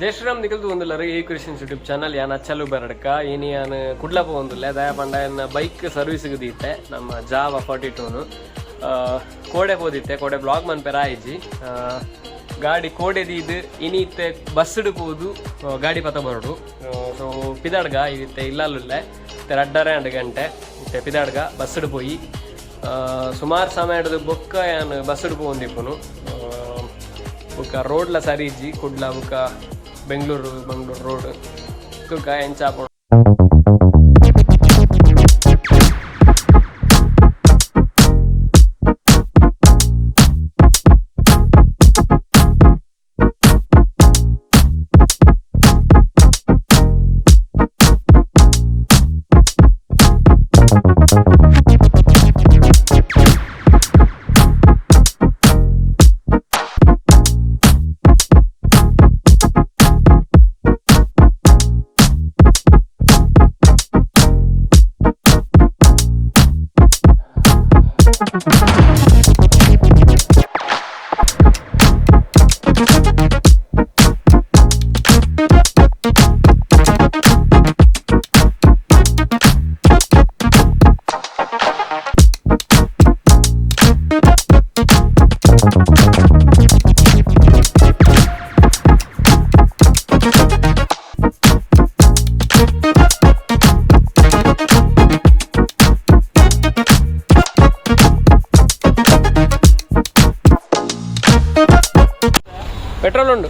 ಜೈ ಶ್ರೀರಾಮ್. ನಿಕಲ್ದು ಒಂದುಲ್ಲರು ಎ Christians YouTube channel. ಯಾನ್ ಅಚ್ಚಲು ಬರಡ್ಕ. ಇನಿ ಯಾನ್ ಕುಡ್ಲ ಪೋವೊಂದುಲ್ಲೆ. ದಾಯ ಪಂಡ ಎನ್ನ ಬೈಕ್ ಸರ್ವಿಸ್ಗೆ ದೀತೆ, ನಮ್ಮ ಜಾವ 42ನು. ಕೋಡೆ ಪೋದಿತ್ತೆ, ಕೋಡೆ ವ್ಲಾಗ್ ಮನ್ಪೆರ ಆಯ್ಜಿ. ಗಾಡಿ ಕೋಡೆ ದೀದ್ ಇನಿ ಇತ್ತೆ ಬಸ್ಡ್ ಪೋದು ಗಾಡಿ ಪತ ಬರೋಡು. ಸೊ ಪಿದಾಡ್ಗ ಇತ್ತೆ ಇಲ್ಲಲ್ಲುಲ್ಲೆ. ಇತ್ತೆ ರಡ್ಡರೆ ಅಂಡ್ ಗಂಟೆ. ಇತ್ತೆ ಪಿದಾಡ್ಗ, ಬಸ್ಡ್ ಪೋಯಿ. ಸುಮಾರು ಸಮಯ ಹಿಡ್ದು ಬೊಕ್ಕ ಯಾನ್ ಬಸ್ಡ್ ಪೋವೊಂದಿಪ್ಪುನು. ಬೊಕ್ಕ ರೋಡ್ಲ ಸರಿ ಇಜ್ಜಿ, ಕುಡ್ಲ ಬೊಕ್ಕ ಬೆಂಗಳೂರು ಮಂಗಳೂರು ರೋಡ್. ತೂಕ ಎಂಚ ಆಪುಂಡು. ಪೆಟ್ರೋಲ್ ಉಂಡು.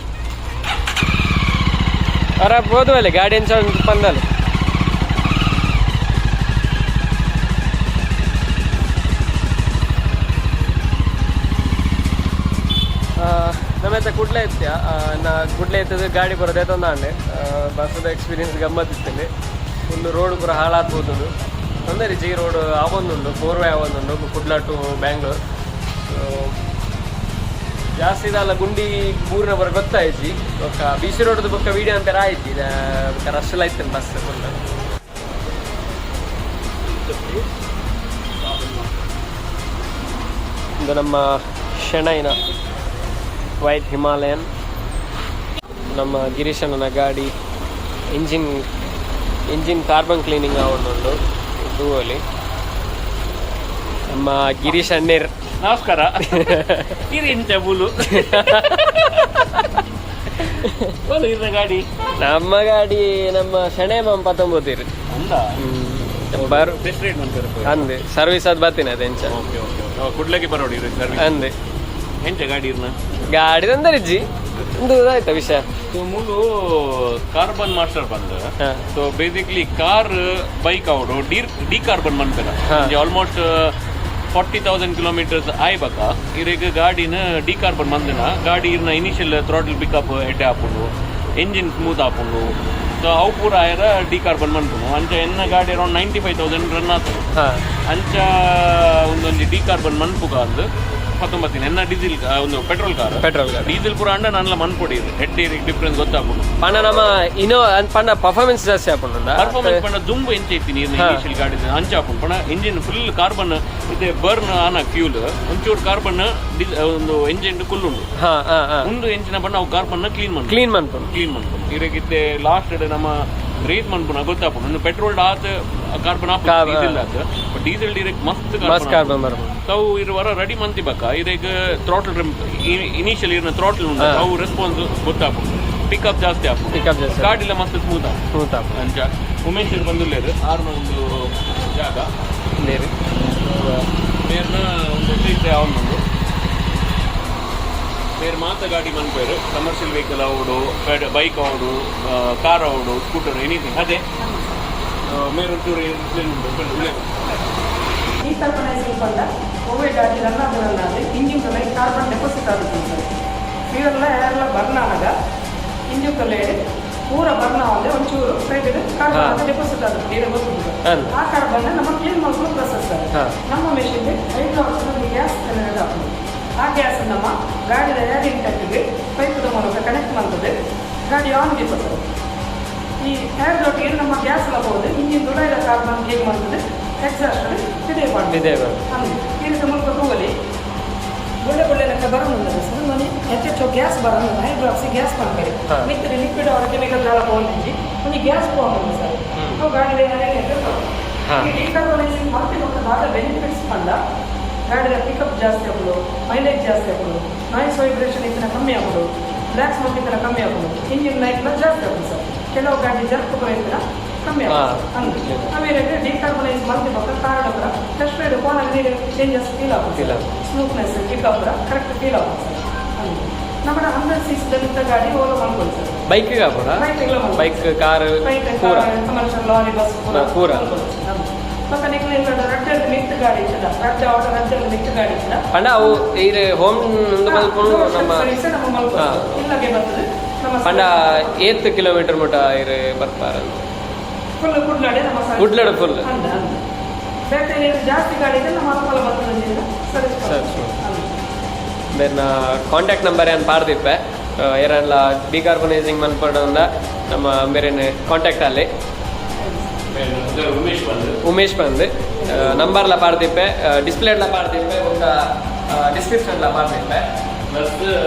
ಅರ ಬೋದುವಲ್ಲಿ ಗಾಡಿ ಎಂಚ ಉಂಟು ಪಂದಲು. ನಮ್ಮೆತ್ತ ಕುಡ್ಲೆ ಇತ್ಯ ನಾ ಕುಡ್ಲೆ ಇತ್ತದ ಗಾಡಿ ಬರೋದೇ ತೊಂದಾಂಡೆ. ಬಸ್ಸದ ಎಕ್ಸ್ಪೀರಿಯನ್ಸ್ ಗಮ್ಮತ್ ಇತ್ತಂಡೆ. ಫುಲ್ ರೋಡ್ ಪೂರ ಹಾಳಾಗ್ಬೋದು. ತೊಂದರೆ ಜಿ ರೋಡ್ ಆವೊಂದುಂಡು, ಫೋರ್ ವೇ ಆವೊಂದುಂಡು ಕುಡ್ಲ ಟು ಬ್ಯಾಂಗ್ಳೂರ್. ಸೊ ಜಾಸ್ತಿ ಇದಲ್ಲ, ಗುಂಡಿ ಬೂರಿನ ಬರ ಗೊತ್ತಾಯ್ಜಿ. ಬೊಕ್ಕ ಬಿ ಸಿ ರೋಡ್ ಬೊಕ್ಕ ವೀಡಿಯೋ ಅಂತ ಆಯ್ತು. ಬೊಕ್ಕ ರಶ್ ಎಲ್ಲ ಇತ್ತು ಬಸ್ ಫುಲ್. ಇದು ನಮ್ಮ ಶೆಣೈನ ವೈಟ್ ಹಿಮಾಲಯನ್. ನಮ್ಮ ಗಿರೀಶನ ಗಾಡಿ ಇಂಜಿನ್ ಇಂಜಿನ್ ಕಾರ್ಬನ್ ಕ್ಲೀನಿಂಗ್ ಆವೊಂದುಂಡು ತೂವಲಿ. ನಮ್ಮ ಗಿರೀಶ್ ಅಣ್ಣೇರ್. ನಮಸ್ಕಾರ. ಇದು ಎಂತ ಬುಲು ಬಲು ಇರ್ನ ಗಾಡಿ? ನಮ್ಮ ಗಾಡಿ ನಮ್ಮ ಶೆಣೆ ಮಾಮ ಪತ್ತೊಂಬತ್ತೀರು. ಅಂದ. ಬರ್ ಬೆಸ್ಟ್ ರೇಟ್ ಮಂತಾರೆ. ಅಂದೆ, ಸರ್ವಿಸ್ ಅದು ಬರ್ತೀನಿ ಅದು ಎಂಚ. ಓಕೆ ಓಕೆ ಓಕೆ, ಕುಡ್ಲಕ್ಕೆ ಬರೋಡಿ ಸರ್ವಿಸ್. ಅಂದೆ. ಎಂಚ ಗಾಡಿ ಇರ್ನ? ಗಾಡಿ ತಂದರೆ ಇಜ್ಜಿ ಒಂದು ಆಯ್ತಾ ವಿಷಯ. ಸೊ ಮೂಲು ಕಾರ್ಬನ್ ಮಾಸ್ಟರ್ ಬಂದು. ಸೊ ಬೇಸಿಕ್ಲಿ ಕಾರ್ ಬೈಕ್ ಅವಡು ಡಿ ಕಾರ್ಬನ್ ಮನ್ಪೆರ. ಆಲ್ಮೋಸ್ಟ್ 40,000 ಕಿಲೋಮೀಟರ್ಸ್ ಆಯ್ಬಕ ಇರೆಗ್ ಗಾಡಿನ ಡಿ ಕಾರ್ಬನ್ ಮಂದಿನ ಗಾಡಿ ಇರ್ನ ಇನಿಷಿಯಲ್ ಥ್ರಾಟಲ್ ಪಿಕಪ್ ಎಡ್ಡೆ ಆಪುಂಡು, ಎಂಜಿನ್ ಸ್ಮೂತ್ ಆಪುಂಡು. ಸೊ ಅವು ಪೂರ ಆಯರ ಡಿ ಕಾರ್ಬನ್ ಮನ್ಪುನು. ಅಂಚ ಎನ್ನ ಗಾಡಿ ಅರೌಂಡ್ 95,000 ರನ್ ಆತದೆ. ಅಂಚ ಒಂದೊಂಜಿ ಡಿ ಕಾರ್ಬನ್ ಮನ್ಪುಗ ಅಂದ್ 19. ಎನ್ನ ಡೀಸೆಲ್, ಒಂದು ಪೆಟ್ರೋಲ್ ಕಾರ್. ಪೆಟ್ರೋಲ್ ಗಾಡಿ. ಡೀಸೆಲ್ ಪೂರ ಅಂಡ ನನ್ಲ ಮನ್ಪೊಡಿ, ಎಡ್ಡೆ ಡಿಫ್ರೆನ್ಸ್ ಗೊತ್ತಾಪುಂಡು. ಪಂಡ ನಮ್ಮ ಇನೋ ಪಂಡ ಪರ್ಫಾರ್ಮೆನ್ಸ್ ಜಾಸ್ತಿ ಆಪುಂಡ. ಪರ್ಫಾರ್ಮೆನ್ಸ್ ಪಂಡ ದುಂಬು ಎಂಚ ಇತ್ತಿ ನೀರ್ನ ಇನಿಷಿಯಲ್ ಗಾಡಿ ಅಂಚ ಆಪುಂಡು. ಪಂಡ ಇಂಜಿನ್ ಫುಲ್ ಕಾರ್ಬನ್ ಇದೆ, ಬರ್ನ್ ಆನ ಫ್ಯೂಲ್ ಒಂಚೂರು ಕಾರ್ಬನ್ ಒಂದು ಎಂಜಿನ್ ಕುಲ್ಲುಂಡು. ಹಾ ಹಾ ಹಾ ಒಂದು ಎಂಜಿನ ಪಂಡ ಅವು ಕಾರ್ಬನ್ ಕ್ಲೀನ್ ಮನ್ಪು. ಕ್ಲೀನ್ ಮನ್ಪುಂಡು. ಕ್ಲೀನ್ ಮನ್ಪುಂಡು. ಇರಗಿತ್ತೆ ಲಾಸ್ಟ್ ನಮ್ಮ ರೇಸ್ ಮನ್ಪುನ ಗೊತ್ತಾಪುಂಡು. ಒಂದು ಪೆಟ್ರೋಲ್ ಆತ್ ಕಾರ್ಬನ್ ಆಪುಂಡು, ಡೀಸೆಲ್ ಆತ್. ಬಟ್ ಡೀಸೆಲ್ ಡೈರೆಕ್ಟ್ ಮಸ್ತ್. ಮಸ್ತ್ ಕಾರ್ಬನ್. ಕಾರ್ಬನ್ ಬರ್ಪುಂಡು. ತಾವು ಇರುವರ ರೆಡಿ ಮಂತಿ ಬಕ್ಕ ಇರೆಗ್ ಥ್ರಾಟಲ್ ಇನಿಷಿಯಲ್ ಇರ್ನ ಥ್ರಾಟಲ್ ಉಂಟು, ಅವು ರೆಸ್ಪಾನ್ಸ್ ಗೊತ್ತಾಪುಂಡು, ಪಿಕಪ್ ಜಾಸ್ತಿ ಆಪುಂಡು. ಪಿಕಪ್ ಜಾಸ್ತಿ. ಗಾಡಿಲ ಮಸ್ತ್ ಸ್ಮೂತ್ ಆಪುಂಡು. ಸ್ಮೂತ್ ಆಪುಂಡು. ಅಂಚ ಉಮೇಶ್ ಬಂದುಲ್ಲೇರು, ಆರ್ನ ಒಂದು ಜಾಗ. ನೀರು. ಮೇರ್ನ ಒಂದು ಎಡ್ಡೆ ಅವನೊಂದು ಮೇರ್ ಮಾತ ಗಾಡಿ ಮನ್ಪೇರು. ಕಮರ್ಷಿಯಲ್ ವೆಹಿಕಲ್ ಅವಡು, ಬೈಕ್ ಅವಡು, ಕಾರ್ ಅವಡು, ಸ್ಕೂಟರ್, ಎನಿಥಿಂಗ್. ಅದೇ ಮೇರ್ ಒಂಚೂರು explain ಉಂಟು, ಉಳ್ಳೇರು. ಡೀಕಾರ್ಬನೈಸಿಂಗ್ ಪಂಡ ಒವ್ವೆ ಗಾಡಿ ರನ್ ಆದ ರನ್ ಆದ ಇಂಜಿನ್ ತುಲೆ ಕಾರ್ಬನ್ ಡೆಪಾಸಿಟ್ ಆಗುತ್ತೆ ಸರ್. ಫ್ಯೂಯರ್ಲ ಏರ್ಲ ಬರ್ನ್ ಆನಾಗ ಇಂಜಿನ್ ತೊಲೆ ಪೂರ ಬರ್ನ್ ಆವಂದೆ ಒಂಚೂರು ಸೈಡ್ ಕಾರ್ಬನ್ ಡೆಪಾಸಿಟ್ ಆಗುತ್ತೆ, ನೀರು ಗೊತ್ತುಂಟು. ಆ ಕಾರ್ಬನ್ ನಮ್ಮ ಕ್ಲೀನ್ ಮಾಡ್ಕೊಳ್ಳೋ ಪ್ರೊಸೆಸ್ ಸರ್. ನಮ್ಮ ಮೆಷಿನ್ ಹೈಡ್ರಾಕ್ಸ್ ಗ್ಯಾಸ್ ಜನರೇಟ್ ಆಗ್ತದೆ. ಆ ಗ್ಯಾಸ್ ನಮ್ಮ ಗಾಡಿದ ಏರ್ ಇಂಟೆಕ್ಗೆ ಪೈಪದ ಮೂಲಕ ಕನೆಕ್ಟ್ ಮಾಡ್ತದೆ. ಗಾಡಿ ಆನ್ ದೀಪ ಸರ್. ಈ ಏರ್ ದೊಟ್ಟಿಗೆ ನಮ್ಮ ಗ್ಯಾಸ್ ಎಲ್ಲ ಹೋಗುದು, ಇಂಜಿನ್ ದುಡೈದ ಕಾರ್ಬನ್ ಕ್ಲೀನ್ ಮಾಡ್ತದೆ, ಎಕ್ಸಾಸ್ಟ್ ಇದೆ. ಇದೆ ಬರ್ತದೆ. ಅಂದು ಈ ರೀತಿ ಮೂಲಕ ತೂವಲಿ. ಒಳ್ಳೆ ಒಳ್ಳೆ ಲೆಕ್ಕ ಬರೋದಿಲ್ಲ ಸರ್. ಮನೆ ಎಚ್ ಎಚ್ ಗ್ಯಾಸ್ ಬರೋದು, ಹೈಡ್ರಾಕ್ಸಿ ಗ್ಯಾಸ್ ಪನ್ಪೆರ್. ಮಿತ್ತ್ ಲಿಕ್ವಿಡ್ ಆರ್ ಕೆಮಿಕಲ್ ದಾಲ ಪೋವೊಂದಿಜ್ಜಿ, ಒಂಜಿ ಗ್ಯಾಸ್ ಪೋವೊಂದುಂಡು ಸರ್. ಅವು ಗಾಡಿದ ಡಿಕಾರ್ಬನೈಸಿಂಗ್ ಮಲ್ತಿ ಬೊಕ್ಕ ದಾದ ಬೆನಿಫಿಟ್ಸ್ ಪಂಡ, ಗಾಡಿದ ಪಿಕಪ್ ಜಾಸ್ತಿ ಆಪುಂಡು, ಮೈಲೇಜ್ ಜಾಸ್ತಿ ಆಪುಂಡು, ನಾಯ್ಸ್ ವೈಬ್ರೇಷನ್ ಇತ್ತಿನ ಕಮ್ಮಿ ಆಪುಂಡು, ಬ್ಲ್ಯಾಕ್ ಸ್ಮೋಕ್ ಇತ್ತಿನ ಕಮ್ಮಿ ಆಪುಂಡು, ಇಂಜಿನ್ ಲೈಫ್ಲ ಜಾಸ್ತಿ ಆಪುಂಡು ಸರ್. ಕೆಲವು ಗಾಡಿ ಜರ್ಕ್ ಪೂರ ಇತ್ತಿನ ಕಮ್ಮಿ ಆಪುಂಡು. ಅಂದ್ ಆಮೇಲೆ ಡಿಕಾರ್ಬನೈಸ್ ಮಲ್ತಿ ಬೊಕ್ಕ ಕಾರ್ ಪೂರ ಟೆಸ್ಟ್ ರೈಡ್ ಪೋನಗ ಚೇಂಜಸ್ ಫೀಲ್ Feel ಆಪುಂಡು. ಆಪುಂಡು. ಸ್ಮೂತ್ನೆಸ್, ಪಿಕಪ್ ಪೂರ ಕರೆಕ್ಟ್ ಫೀಲ್ ಆಪುಂಡು ಸರ್. ಅಂದ್ ನಮ್ಮ 100 ಸಿ ಸಿ ಗಾಡಿ ಓಲ ಮಲ್ಪೊಲಿ ಸರ್. ಬೈಕ್ ಆಪುಂಡ? ಬೈಕ್ ಎಲ್ಲ. ಬೈಕ್, ಕಾರ್ ಬೈಕ್, ಪೂರ. ಕಮರ್ಷಿಯಲ್, ಲಾರಿ, ಬಸ್ ಪೂರ. ಪೂರ. ಬೊಕ್ಕ ನಿಕ್ಲೆ ಇಲ್ಲ ರಡ್ಡ್ ಮಿತ್ತ್ ಗಾಡಿ ಇತ್ತದ, ರಡ್ಡ್ ಆಟೋ, ರಡ್ಡ್ ಮಿತ್ತ್ ಗಾಡಿ ಇತ್ತದ. ಪಂಡ ಅವು ಈರ್ ಹೋಮ್ ಉಂದು ಮಲ್ಪುನು ನಮ್ಮ ಸರ್ವಿಸ್ ನಮ್ಮ ಮಲ್ಪೊಲಿ. ಇಲ್ಲಗೆ ಬರ್ತದೆ ನಮ್ಮ. ಪಂಡ ಏತ್ ಕಿಲೋಮೀಟರ್ ಮುಟ ಇರ್ ಬರ್ಪಾರ? ಫುಲ್ ಕುಡ್ಲಡೆ ನಮ್ಮ service. ಕುಡ್ಲಡೆ full. ಅಂದ ಅಂದ ಬೇತೆ ನೀರು ಜಾಸ್ತಿ ಗಾಡಿ ಇದ್ರೆ ನಮ್ಮ ಅನುಕೂಲ ಬರ್ತದೆ ಸರ್ವಿಸ್. Service. ಬೇರ್ನ ಕಾಂಟ್ಯಾಕ್ಟ್ ನಂಬರ್ ಏನು ಪಾರ್ದಿಪ್ಪೆ. ಏರನ್ಲ ಡಿಕಾರ್ಬನೈಸಿಂಗ್ ಮಲ್ಪಡಂದ ನಮ್ಮ ಬೇರೆ ಕಾಂಟ್ಯಾಕ್ಟ್ ಅಲ್ಲಿ. ಉಮೇಶ್ ಬಂದು. ಉಮೇಶ್ ಬಂದು ನಂಬರ್ಲ ಪಾರ್ದಿಪ್ಪೆ, ಡಿಸ್ಪ್ಲೇಡ್ಲ ಪಾರ್ದಿಪ್ಪೆ, ಬೊಕ್ಕ ಡಿಸ್ಕ್ರಿಪ್ಷನ್ಲ ಪಾರ್ದಿಪ್ಪೆ. ಪ್ಲಸ್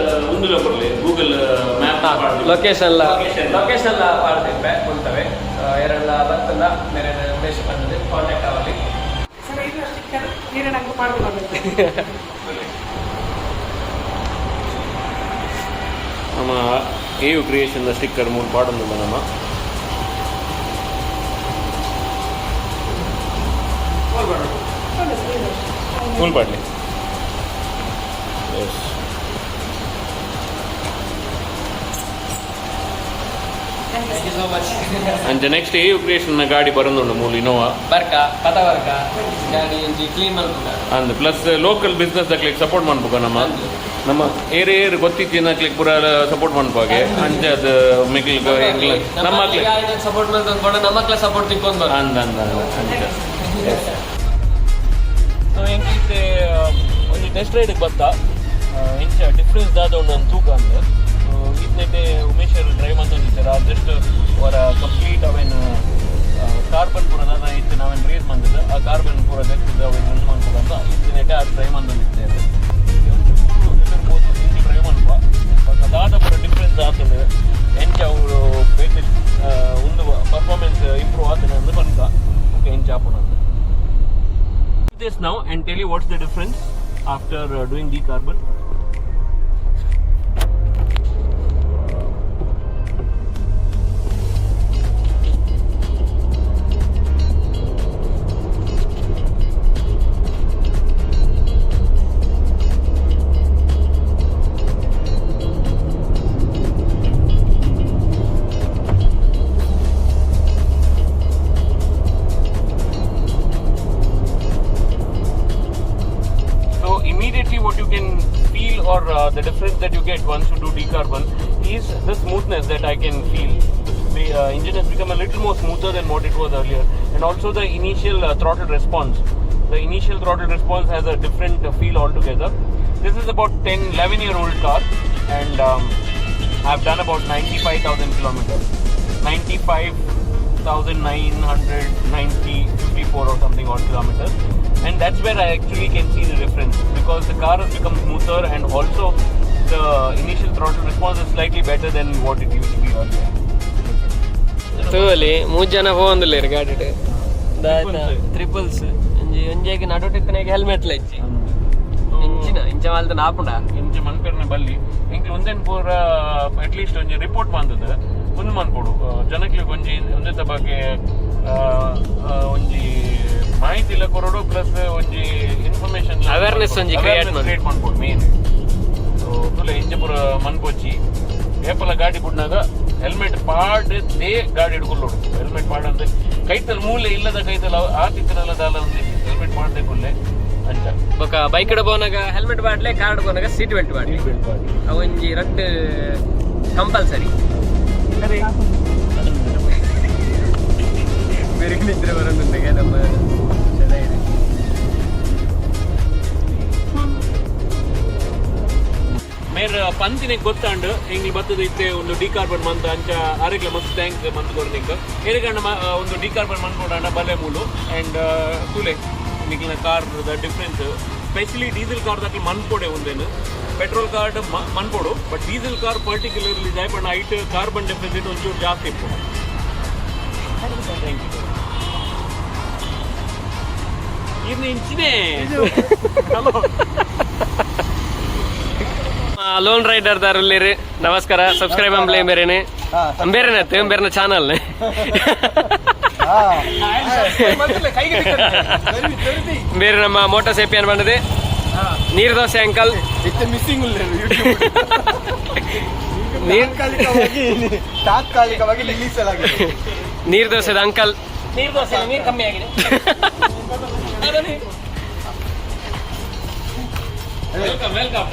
ಉಂದುಲ ಕೊಡ್ಲಿ, Google map. Location. Location. Location ಪಾರ್ದಿಪ್ಪೆ ಉಂಟವೆ. ಏರನ್ಲ ಬರ್ತದ ಬೇರೆ ಉಮೇಶ್ ಬಂದು ಕಾಂಟ್ಯಾಕ್ಟ್ ಅವಲ್ಲಿ. ಸರ್, ಇದು ಸ್ಟಿಕ್ಕರ್ ನೀರಿನ ಹಂಗೆ ಮಾಡ್ಬೇಕು. ನಮ್ಮ ಎ you creation sticker ಮೂರು ಪಾಡೊಂದು ನಮ್ಮ. ಹೌದು ಸರ್, ಇದು ಅಷ್ಟೇ. ಫುಲ್ ಪಾಡ್ಲಿ. S. Thank you so much. ಅಂಚ ನೆಕ್ಸ್ಟ್ ಎ you creation ಗಾಡಿ ಬರೋದುಂಡು ಮೂಲು ಇನೋವಾ. ಬರ್ಕ ಪತ ಬರ್ಕ ಗಾಡಿ ಒಂಜಿ ಕ್ಲೀನ್ ಮಲ್ಪುನ. ಅಂದ್ ಪ್ಲಸ್ ಲೋಕಲ್ ಬಿಸ್ನೆಸ್ ದಕ್ಲಿಗೆ ಸಪೋರ್ಟ್ ಮಾಡ್ಬೇಕು. ನಮ್ಮ ನಮ್ಮ ಏರ್ ಏರ್ ಗೊತ್ತಿತ್ತಿನಕ್ಲಿಗೆ ಪೂರ ಸಪೋರ್ಟ್ ಮಾಡ್ಪಾಗೆ. ಅಂಚ ಅದು ಮಿಗ್ಲ್ ನಮ್ಮ ಸಪೋರ್ಟ್ ಮಲ್ತೊಂದು ನಮ್ಮಕ್ಲ ಸಪೋರ್ಟ್ ತಿಕ್ಕೊಂದು ಬರ. ಅಂದ ಅಂದ ಅಂಚ. ಸೊ ಎಂಕಿತ್ತೆ ಒಂಜಿ ಟೆಸ್ಟ್ ರೈಡ್ಗೆ ಬತ್ತಾ, ಇಂಚ ಡಿಫ್ರೆನ್ಸ್ ದಾದ ಉಂಡು ಒಂದು ತೂಕ ಅಂದ್. ಸೊ ಇತ್ನೆಟೆ ಉಮೇಶ್ ಅವರು ಡ್ರೈವ್ ಮಂತೊಂದಿತ್ತೆರ್. ಜಸ್ಟ್ ಅವರ ಕಂಪ್ಲೀಟ್ ಅವೇನು ಕಾರ್ಬನ್ ಪೂರ ದಾದ ಇತ್ತು ನಾವೇನು ರೇಸ್ ಮಂತದ್ದು, ಆ ಕಾರ್ಬನ್ ಪೂರ ದೆತ್ತದ ಅವೇನು ಉಂಡು ಮನ್ಪುಗ ಅಂತ ಇತ್ತಿನೆಟೆ ಆ ಡ್ರೈವ್ ಮಂತೊಂದಿತ್ತೇವೆ. ಒಂಚೂರು ಎದುರ್ಬೋದು ಇಂಚ ಡ್ರೈವ್ ಮನ್ಪ ಬೊಕ್ಕ ದಾದ ಪೂರ ಡಿಫ್ರೆನ್ಸ್ ಆತುಂಡು, ಎಂಚ ಅವರು ಬೇತೆ ಒಂದು ಪರ್ಫಾರ್ಮೆನ್ಸ್ ಇಂಪ್ರೂವ್ ಆತುಂಡು ಅಂದ್ ಪನ್ಕ. ಓಕೆ, ಎಂಚ ಆಪುಂಡು ಅಂದ್. This now and tell you what's the difference after doing decarbon. So immediately what you can feel or the difference that you get once you do decarbon is the smoothness that I can feel. The engine has become a little more smoother than what it was earlier, and also the initial throttle response. The initial throttle response has a different feel altogether. This is about 10, 11-year-old car, and I've done about 95,000 kilometers. 95,990, 54 or something odd kilometers, and that's where I actually can see the difference, because the car has become smoother and also the initial throttle response is slightly better than what it used to be earlier. ತೂವಲಿ, ಮೂರು ಜನ ಪೋವೊಂದುಲ್ಲೆರ್ ಗಾಡಿಡ್. ತ್ರಿಪಲ್ಸ್ ಒಂಜಿ ಒಂಜೆಗ್ ನಡುಟಿತ್ತನೆಗ್ helmet ಲಜ್ಜಿ ಇಂಚಿನ ಇಂಚ ಮಲ್ತನ ಆಪುಂಡ? ಇಂಚ ಮನ್ಪೆರ್ನ ಬಲ್ಲಿ. ಎಂಕ್ಲು ಒಂದೆನ್ ಪೂರ at least ಒಂಜಿ ರಿಪೋರ್ಟ್ ಬಂದದ ಒಂದು ಮನ್ಪೊಡು. ಜನಕ್ಲೆಗ್ ಒಂಜಿ ಒಂದೆತ ಬಗ್ಗೆ ಆ, ಆ, ಒಂಜಿ ಮಾಹಿತಿ ಇಲ್ಲ ಕೊರೊಡು, ಪ್ಲಸ್ ಒಂಜಿ ಇನ್ಫಾರ್ಮೇಶನ್ Awareness ಒಂಜಿ create ಮನ್ಪೊಡು. ಕ್ರಿಯೇಟ್ ಮನ್ಪೊಡು ಮೇನ್. ಸೊ ತುಲೆ, ಇಂಚ ಪೂರ ಮನ್ಪೊಚ್ಚಿ. ಏಪಲ ಗಾಡಿ ಬುಡ್ನಾಗ ಹೆಲ್ಮೆಟ್ ಪಾಡ್ they ಗಾಡಿ ಹಿಡ್ಕೊಳ್ಳೋಡು. ಹೆಲ್ಮೆಟ್ ಪಾಡಂದ್ರೆ ಕೈತಲ್ ಮೂಲೆ ಇಲ್ಲದ ಕೈತಲ್ ಆತಿತ್ತನಲ್ಲ ದಾಲ ಒಂದು ಹೆಲ್ಮೆಟ್ ಮಾಡದೆ ಕುಲ್ಲೆ ಅಂಚ. ಬೊಕ ಬೈಕ್ ಪೋನಾಗ ಹೆಲ್ಮೆಟ್ ಪಾಡ್ಲೆ, ಕಾರ್ ಪೋನಾಗ ಸೀಟ್ ಬೆಲ್ಟ್ ಪಾಡ್ಲೆ. ಬೆಲ್ಟ್ ಪಾಡಿ. ಅವೊಂಜಿ ರಡ್ಡ್ ಕಂಪಲ್ಸರಿ. ಸರಿ. ಬೆರಗಿನಿದ್ರೆ ಬರೋದೊಂದಿಗೆ ನಮ್ಮ ಚೆನ್ನಾಗಿದೆ. ಮೇರ್ ಪಂತಿನೆಗ್ ಗೊತ್ತಾಂಡ್ ಎಂಗ್ಲಿ ಬತ್ತದ ಇತ್ತೆ ಒಂದು ಡಿಕಾರ್ಬನ್ ಮಂತ್. ಅಂಚ ಆರೆಗ್ಲ ಮಸ್ತ್ thanks month ಕೊರ್ನಿಕ್. ಏರೆಗಂಡ ಒಂದು ಡಿಕಾರ್ಬನ್ ಮಂತ್ ಕೊಡಂಡ ಬಲೆ ಮೂಲು. ಅಂಡ್ ತೂಲೆ ನಿಕ್ಲಿನ car the difference. Specially diesel car ದಾಕಲ್ ಮನ್ಪೊಡೆ ಉಂದೇನು. ಪೆಟ್ರೋಲ್ ಕಾರ್ ಮನ್ಪೊಡು, ಬಟ್ ಡೀಸೆಲ್ ಕಾರ್ ಪರ್ಟಿಕ್ಯುಲರ್ಲಿ ದಾಯೆ ಪಂಡ ಐಟ್ ಕಾರ್ಬನ್ ಡೆಪಾಸಿಟ್ ಒಂಚೂರು ಜಾಸ್ತಿ ಇಪ್ಪು. Thank you. ಇನ್ನು ಇಂಚಿನೇ. ಹಲೋ. ಲೋನ್ ರೈಡರ್ ದಾರುಲ್ಲೇರು, ನಮಸ್ಕಾರ. ಸಬ್ಸ್ಕ್ರೈಬ್ ಅಂಬ್ಲೆ ಬೇರೆನೆ ಬೇರೆನ ಬೇರೆನ ಚಾನಲ್. ಬೇರೆ ನಮ್ಮ ಮೋಟೋ ಸೇಪಿಯನ್ ಬಂದದೆ. ನೀರ್ ದೋಸೆ ಅಂಕಲ್. ಮಿಸ್ಸಿಂಗ್. ತಾತ್ಕಾಲಿಕವಾಗಿ ತಾತ್ಕಾಲಿಕವಾಗಿ ನಿಲ್ಲಿಸಲಾಗಿದೆ. ನೀರ್ ದೋಸೆದ ಅಂಕಲ್. ನೀರು ದೋಸೆ, ನೀರು ಕಮ್ಮಿ ಆಗಿದೆ. Welcome, welcome.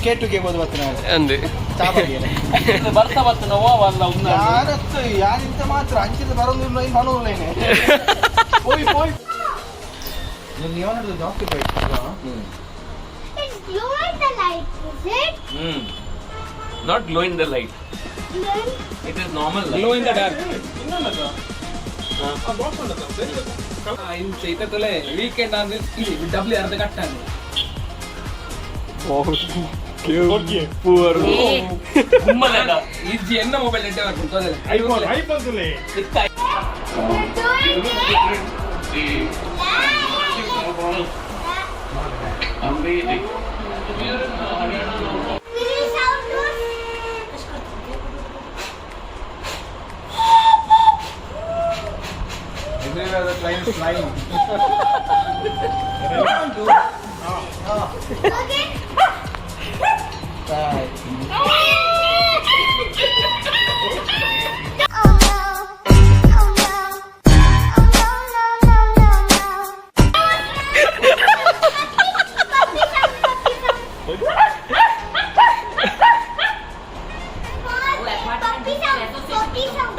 ಕೇಟುಗೆ ಬೋದು ಬತ್ತು ನಾವು. ಅಂದು. ಚಾ ಬಗೆಯಲ್ಲ. ಬರ್ತಾ ಬತ್ತು ನೋವು ಅಲ್ಲ. ಯಾರತ್ತು ಯಾರಿಂತ ಮಾತ್ರ ಅಂಚಿದ ಬರೋದಿಲ್ಲ, ಇನ್ನು ಬರೋದಿಲ್ಲ. ಪೋಯ್ ಪೋಯ್ ನೀವು ಜಾಸ್ತಿ. It's glow in the light, is it? Not glow in the light. Then it is normal. Glow in the dark. ಇಂಚ ಇತ್ತಲೆ ವೀಕೆಂಡ್ ಅಂದ್ರೆ ಇಲ್ಲಿ ಡಬ್ಲ್ಯೂ ಅರ್ಧ ಕಟ್ಟಾನೆ. ಇಜ್ಜಿ ಎನ್ನ ಮೊಬೈಲ್ ನೆಟ್ವರ್ಕ್ ಉಂಟು. ಇತ್ತ. You're doing it. Amazing. Will you sound good? Flying. Okay. Oh no. Oh no. Oh no, no, no, no, no. Puppy sound, puppy sound. Puppy sound, puppy sound.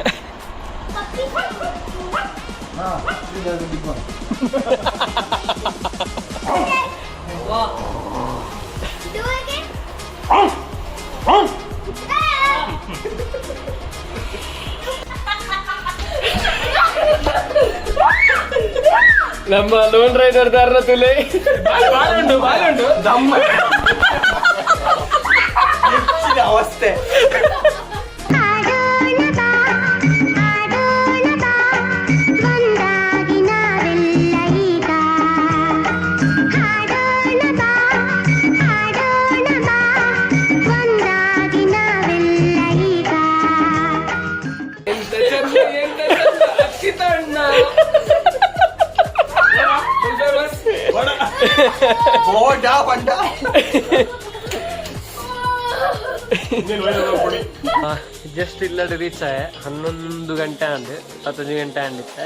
Puppy sound. ಹಾ, big one. Do again. Ah! ನಮ್ಮ lone rider ದಾರನ ತುಲೆ. ಬಾಲುಂಟು, ಬಾಲುಂಟು. ಹೆಚ್ಚಿನ ಅವಸ್ಥೆ. ಆಡೋಣ ಬಾ, ಆಡೋಣ ಬಾ, ಒಂದಾಗಿ ನಾವೆಲ್ಲ ಈಗ. ಹಾಡೋಣ ಬಾ, ಹಾಡೋಣ ಬಾ, ಒಂದಾಗಿ ನಾವೆಲ್ಲ ಈಗ. ಎಂತ ಚಂದ, ಎಂತ ಚಂದ ಅಕ್ಕಿತ ಅಣ್ಣ. Full famous. ಬೋಡಾ ಬಂಡ. ಜಸ್ಟ್ ಇಲ್ಲಡೆ ರೀಚ್ ಆಯ. 11 ಗಂಟೆ ಅಂಡ್ 10 ಗಂಟೆ ಅಂಡಿತ್ತೆ.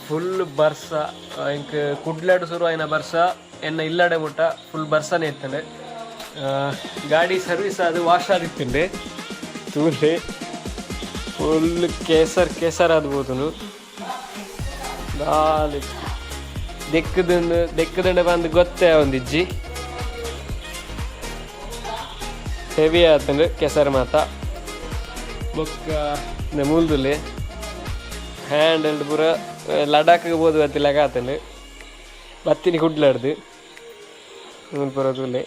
ಫುಲ್ ಬರ್ಸ. ಇಂಕ್ ಕುಡ್ಲಾಡು ಶುರು ಆಯ್ನ ಬರ್ಸ ಎನ್ನ ಇಲ್ಲಡೆ ಮುಟ್ಟ ಫುಲ್ ಬರ್ಸನೇ ಇತ್ತಂಡೆ. ಗಾಡಿ ಸರ್ವಿಸ್ ಅದು ವಾಶ್ ಆದಿತ್ತಂಡೆ. ತೂಲೆ, ಫುಲ್ ಕೇಸರ್ ಕೇಸರ್ ಆದ್ಬೋದು. ದಾಲಿ ದೆಕ್ಕದಂಡು ದೆಕ್ಕದಂಡೆ ಬಂದು ಗೊತ್ತೇ ಒಂದಿಜ್ಜಿ. ಹೆವಿ ಆತಂಡು ಕೆಸರು ಮಾತ. ಬೊಕ್ಕ ಮೂಲ್ದುಲೆ ಹ್ಯಾಂಡಲ್ ಪೂರ ಲಡಾಖ್ ಬೋದು ಬತ್ತಿಲಾಗ ಆತಂಡು. ಬತ್ತಿನಿ ಕುಡ್ಲಾಡ್ದು ಮೂಲ್ ಪೂರ ತೂಲೆ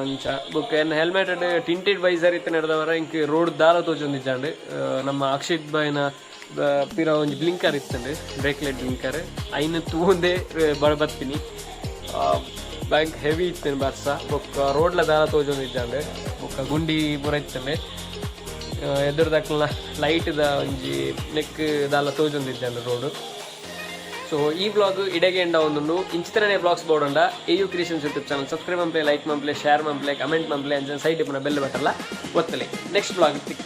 ಅಂಚ. ಬೊಕ್ಕ ಎನ್ನ ಹೆಲ್ಮೆಟ್ ಟಿಂಟೆಡ್ ವೈಸರ್ ಇತ್ತು ನಡೆದವರ ಇಂಕ್ ರೋಡ್ ದಾಲ ತೋಜೊಂದಿಜ್ಜಾಂಡ್. ನಮ್ಮ ಅಕ್ಷಿತ್ ಬಾಯ್ನ ಪಿರ ಒಂಜಿ ಬ್ಲಿಂಕರ್ ಇತ್ತಂಡು, ಬ್ರೇಕ್ ಲೈಟ್ ಬ್ಲಿಂಕರ್. ಐನ ತೂಂದೆ ಬಡ ಬತ್ತೀನಿ. ಬ್ಯಾಂಕ್ ಹೆವಿ ಇತ್ತು ಬರ್ಸ. ಬೊಕ್ಕ ರೋಡ್ಲ ದಾಲ ತೋಜೊಂದಿಜ್ಜಾಂಡ್. ಬೊಕ್ಕ ಗುಂಡಿ ಪೂರ ಇತ್ತಂಡೆ. ಎದುರುದಕ್ಲ ಲೈಟ್ದ ಒಂಜಿ ನೆಕ್ ದಾಲ ತೋಜೊಂದಿಜ್ಜಾಂಡ್ ರೋಡ್. ಸೊ ಈ ಬ್ಲಾಗ್ ಇಡೆಗೆ ಎಂಡ ಒಂದುಂಡು. ಇಂಚಿತರನೇ ಬ್ಲಾಗ್ಸ್ ಬೋರ್ಡ್ AU creations YouTube channel subscribe ಮಂಪ್ಲೆ, like ಮಂಪ್ಲೆ, share ಮಂಪ್ಲೆ, comment ಮಂಪ್ಲೆ, ಅಂಚನೆ ಸೈಡ್ ಇಪ್ಪುನ ಬೆಲ್ ಬಟನ್ಲ ಒತ್ತಲೆ. Next blog ತಿಕ್ಕ.